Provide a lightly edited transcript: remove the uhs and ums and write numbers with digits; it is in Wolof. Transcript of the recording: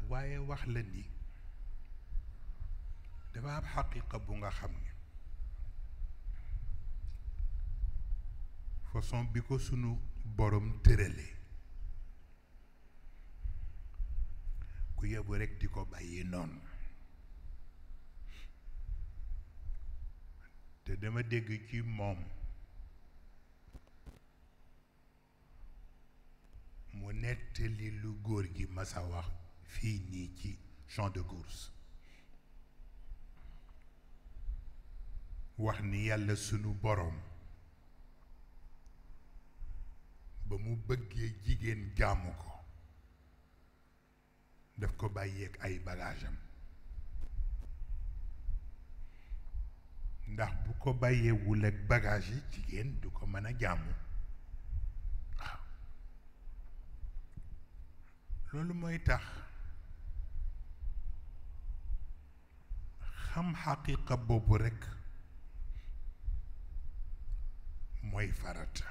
waaye wax la ni dafa am xaqiqa bu nga xam ne façon bi ko sunu borom tërale ku yebu rekk di ko bàyyi noonu te dama dégg ci moom mu nettali lu góor gi masa wax fii nii ci champ de course wax ni yàlla sunu boroom ba mu bëggee jigéen jaamu ko daf ko bàyyeek ay bagaasam ndax bu ko bàyyeewul ak bagage yi jigéen du ko mën a jaamu waaw loolu mooy tax xam xaqiqa boobu rekk mooy farata